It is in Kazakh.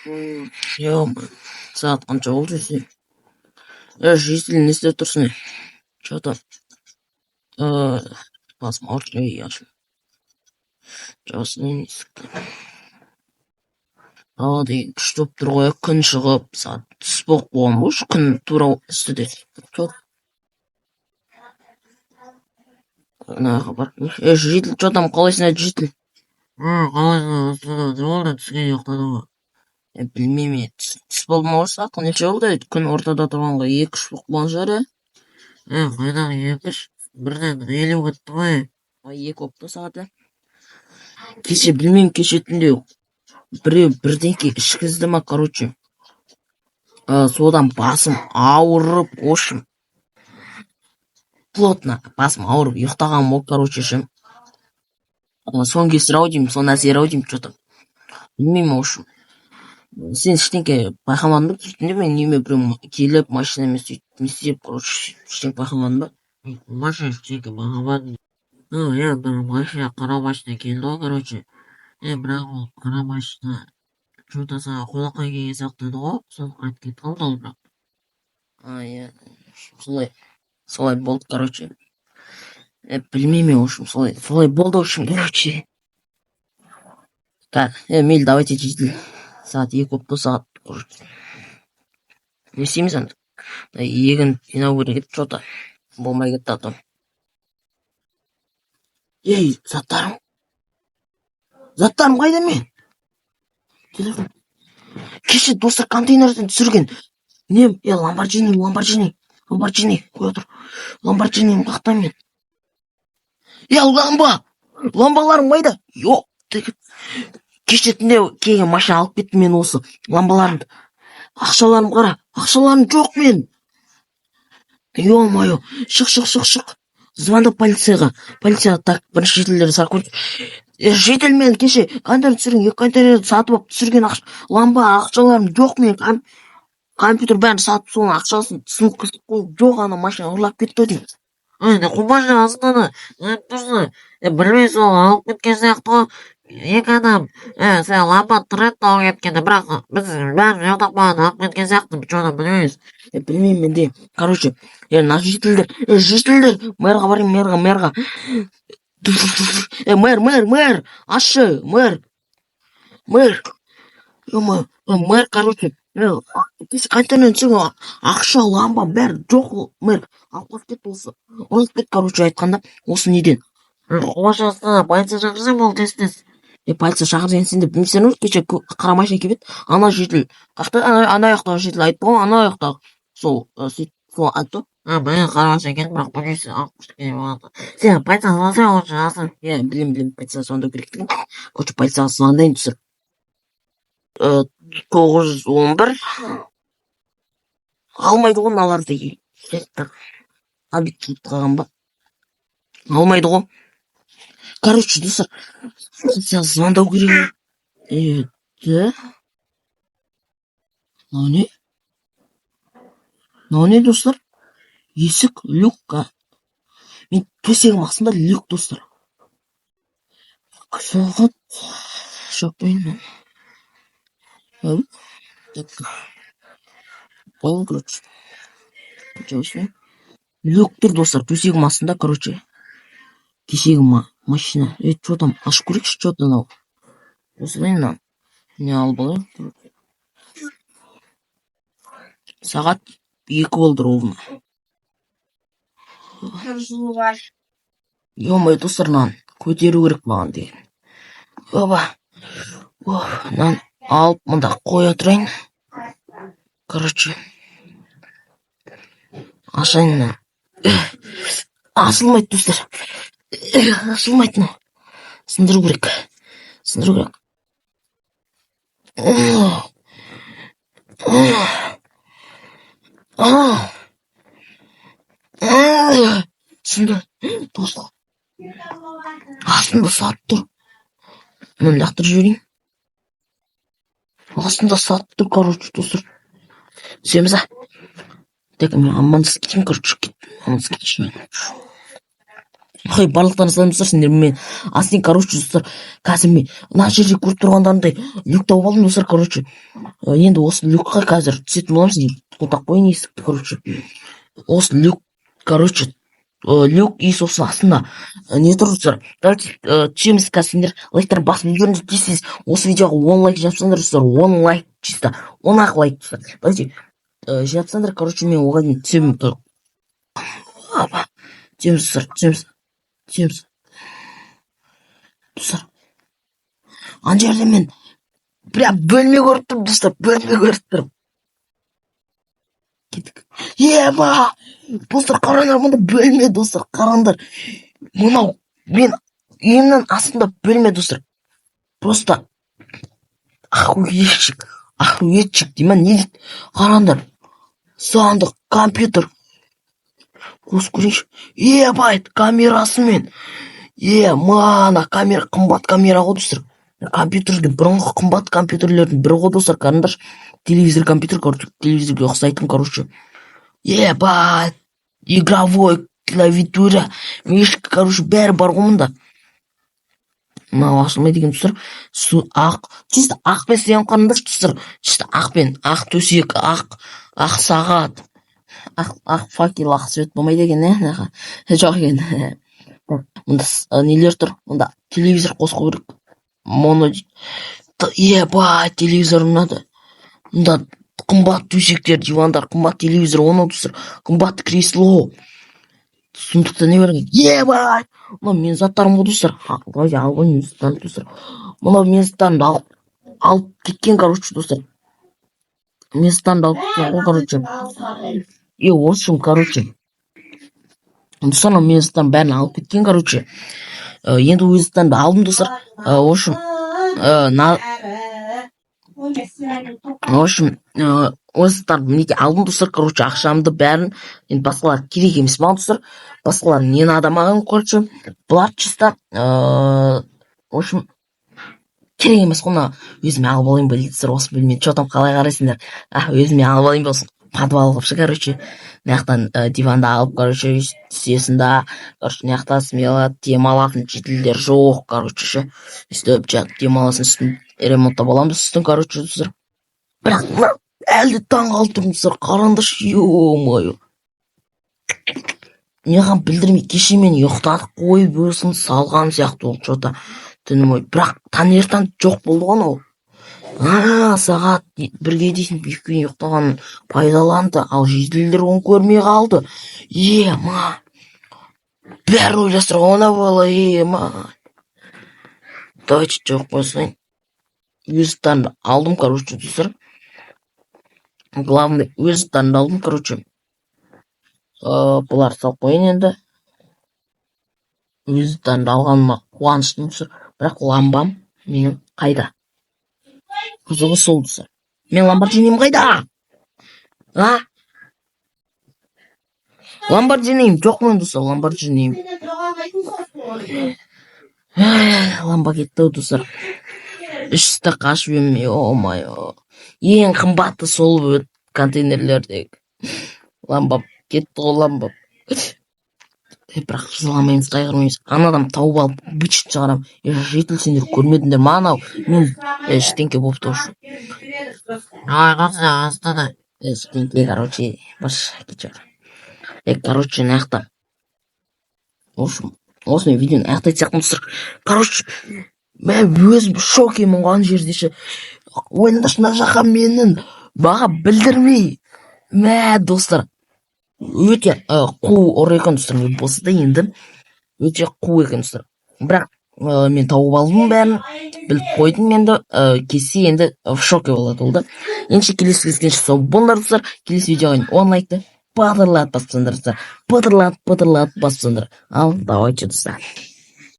Е, сағат қанша болды десе? Е, житель, не істеп тұрсың? Че там? Басым ауырып, ей, ашым. Жабасын есікті. Ауа деген күшті болып тұр ғой, күн шығып, сағат түс болып қойған ғой, күн тура үстіде. Жоқ. Ана жаққа барып. Е, житель, че там, қалайсың, е, житель? Қалайсың, не болды, түске ұйықтадың ғой? Е, білмеймін, е, түс болды ма, осы сағат неше болды? Күн ортада тұрғанға 2-3 болып қалған шығар, иә? Е, қайдағы 2-3, 1:50 кетті ғой. 2 болыпты сағат, иә. Кеше, білмеймін, кеше түнде біреу бірдеңке ішкізді ма, короче. Содан басым ауырып, в общем, плотно басым ауырып ұйықтағаным ғой, короче, ше. Соның кесірі ау деймін, соның әсері ау деймін, че-то. Білмеймін, в общем. Сен ештеңке байқамадың ба түнде менің үйіме біреу келіп, машинамен сөйтіп не істеп, короче, ештеңе байқамадың ба? Машина ештеңке байқамадым. Ну, иә, бір машина, қара машина келді ғой, короче. Е, бірақ ол қара машина че-то саған қонаққа келген сияқты еді ғой, сосын қайтып кетіп қалды ол бірақ. А, иә, солай болды, короче. Е, білмеймін, в общем, солай болды, в общем, короче. Так, е, мейлі, давайте, житель. Сағат 2 болыпты, сағат, короче. Не істейміз енді? Егін жинау керек еді, че-то. Болмай кетті, а то. Ей, заттарым. Заттарым қайда мен? Телефон. Кеше, достар, контейнерден түсірген. Нем? Е, Ламборджини, Ламборджини, Ламборджини, қоя тұр. Ламборджиним қаяқта мен? Е, ламба! Ламбаларым қайда? Жоқ. Кеше түнде келген машина алып кетті мен осы ламбаларымды. Ақшаларым қара, ақшаларым жоқ мен. Ё-моё, шық, шық, шық, шық. Звондап полицияға. Полицияға, так, бірінші жительдерді сұрап көрейік. Е, житель, мен кеше контейнер түсірген, екі контейнерді сатып алып түсірген ақша, ламба, ақшаларым жоқ мен. Компьютер бәрін сатып, соның ақшасын сынып қойып, жоқ, ана машина ұрлап кетті ғой деймін. Ой, не қумашы астана, айтып тұрсың. Е, білмей, сол алып кеткен сияқты ғой. Екі адам, е, сен лампа тұр еді алып кеткенде, бірақ біз бәріміз ұйықтап қалған, алып кеткен сияқты, че-то білмейміз. Е, білмеймін мен де. Короче, е, мына жительдер, е, жительдер, мэрға барайын, мэрға, мэрға. Е, мэр, мэр, мэр, ашшы, мэр. Мэр. Ё-моё, мэр, короче, е, кеше контейнерден түсірген ақша, лампа бәрі жоқ, мэр. Алып қашып кетті осы. Ұрлап кетті, короче, айтқанда, осы неден. Қумашы астана, полиция шақырсаң болды, тез тез. Е, полиция шақырсаң, сен де білмейсің ғой, кеше қара машина келіп еді. Ана житель, қаяқта, ана жақтағы житель айтты ғой, ана жақтағы. Сол, сөйтіп, сол айтты. А, білмеймін, қара машина келді, бірақ білмейсің, алып қашып кеткен болады. Сен полицияға звондасаң, лучше алсын. Иә, білемін, білемін, полицияға звондау керектігін. Короче, полицияға звондайын, достар. 911. Алмайды ғой мыналарды. Обед кетіп қалған ба? Алмайды ғой. Короче, достар, полицияға звондау керек еді. Мынау не? Мынау не, достар? Есік, люк. Мен төсегім астында люк, достар. Сағат жаппаймын. Так. Қояйын, короче. Жабысайын. Люк тұр, достар, төсегім астында, короче. Кешегі машина. Е, что там, ашып көрейікші, что мынау. Осылай мына. Не алып алайын. Сағат 2 болды ровно. Ё-моё, достар, мынаны көтеру керек маған деген. Оба. Мынаны алып мында қоя тұрайын. Короче. Ашайын мынаны. Ашылмайды, достар. Ашылмайды мынау. Сындыру керек. Сындыру керек. Сынды. Достар. Астында сат тұр. Мынаны лақтырып жіберейін. Астында сат тұр, короче, достар. Түсеміз, а? Так, мен амандасып кетейін, короче. Амандасып кетейінші мен. Хей, барлықтарыңызға сәлем, достар! Сендер мен Астин. Короче, достар, қазір мен мына жерде көріп тұрғандарындай люк тауып алдым, достар. Короче, енді осы люкқа қазір түсетін боламыз. Құлыптап қояйын есікті. Короче, осы люк, короче, люк и сосын астында не тұр, достар? Давайте түсеміз қазір. Сендер лайктар басып үлгеріңдер тез тез. Осы видеоға 10 лайк жинап, достар, 10 лайк, чисто 10 ақ лайк, достар. Давайте жинап тастаңдар. Короче, мен оған дейін түсемін. Апа, түсеміз, достар, түсеміз, түсеміз, достар. Ана жерде мен прям бөлме көріп тұрмын, достар, бөлме көріп тұрмын. Кеттік. Ема, достар, қараңдар, мында бөлме, достар, қараңдар. Мынау мен үйімнің астында бөлме, достар. Просто охуетчик, охуетчик дей ма, не дейді? Қараңдар, сандық, компьютер, қосып көрейінші. Ебать, камерасымен. Е, мана камера қымбат камера ғой, достар. Компьютерде бұрынғы қымбат компьютерлердің бірі ғой, достар. Қараңдаршы, телевизор, компьютер, короче, телевизорге ұқсайтын. Короче, ебать, игровой клавиатура, мышка, короче, бәрі бар ғой мында. Мынау ашылмайды екен, достар. Су ақ, чисто ақпен істеген. Қараңдаршы, достар, чисто ақпен, ақ төсек, ақ сағат, ақ факел, ақ свет болмайды екен, иә, мына жоқ екен. Мында нелер тұр? Мында телевизор қосу керек, моно. Ебать, телевизор ұнады. Мында қымбат төсектер, дивандар, қымбат телевизор, оны, достар, қымбат кресло. Сундукта не бар екен? Ебать, мынау менің заттарым ғой, достар. Давайте алып қояйын менің заттарымды, достар. Мынау менің заттарымды алып кеткен, короче, достар, менің заттарымды алып кеткен ғой, короче. И в общем, короче, достар, мынау менің заттарымның бәрін алып кеткен, короче. Енді өз заттарымды алдым, достар. В общем, на в общем, өз заттарымды мінекей алдым, достар. Короче, ақшамды бәрін, енді басқалар керек емес маған, достар. Басқалар не надо маған, короче. Бұлар чисто, в общем, керек емес қой. Мына өзіме алып алайын ба дейді, достар, осы бөлмені. Че там, қалай қарайсыңдар? А, өзіме алып алайын ба осы подвал қылып ше? Короче, мына жақтан диванды алып, короче, түсесің да, короче, мына жақта смело демалатын, жительдер жоқ, короче, ше, өйстіп жатып демаласың. Үстін ремонттап аламыз, үстін, короче, достар. Бірақ мына әлі де таң қалып тұрмын, достар. Қараңдаршы, е мое, маған білдірмей кеше мені ұйықтатып қойып, осыны салған сияқты болды че то түні бойы. Бірақ таңертең жоқ болды ғой анау. А сағат 1-ге дейін, 2-ге ұйықтағанын пайдаланды, ал жительдер оны көрмей қалды. Е ма, бәрін ойластырған ана бала. Е ма, давайте жоқ қоя салайын. Өз заттарымды алдым, короче, достар. Главный, өз заттарымды алдым, короче. Бұларды салып қояйын енді. Өз заттарымды алғаныма қуаныштымын, достар. Бірақ ламбам менің қайда? Қызығы сол, достар. Мен Ламборджиним қайда? А, Ламборджиним жоқ мен, достар, Ламборджиним. Ламба кетті ау, достар. Үш қашып едім. Е мое, ең қымбаты сол контейнерлердегі ламба кетті ғой, ламба. Бірақ жыламаймыз, қайғырмаймыз. Анадан тауып алып, быт шығарамын. Е, житель, сендер көрмедіңдер ма анау мен? Ештеңке болыпты уже. Ой, достар, астана. Ештеңке, короче, бас кетші. Е, короче, мына жақта, в общем, осымен видеоны аяқтайтын сияқтымын, достар. Короче, мен өзім в шокемін ғой. Ана жерде ше, ойлаңдаршы, мына жаққа менің маған білдірмей. Мә, достар, өте қу ұры екен, достар. Болса да енді өте қу екен, достар. Бірақ мен тауып алдым, бәрін біліп қойдым енді. Келсе, енді в шоке болады ол да. Ендеше, келесі кездескенше сау болыңдар, достар. Келесі видеоға дейін 10 лайкты батырлатып басып тастаңдар, достар, батырлатып, батырлатып басып тастаңдар. Ал давайте, достар.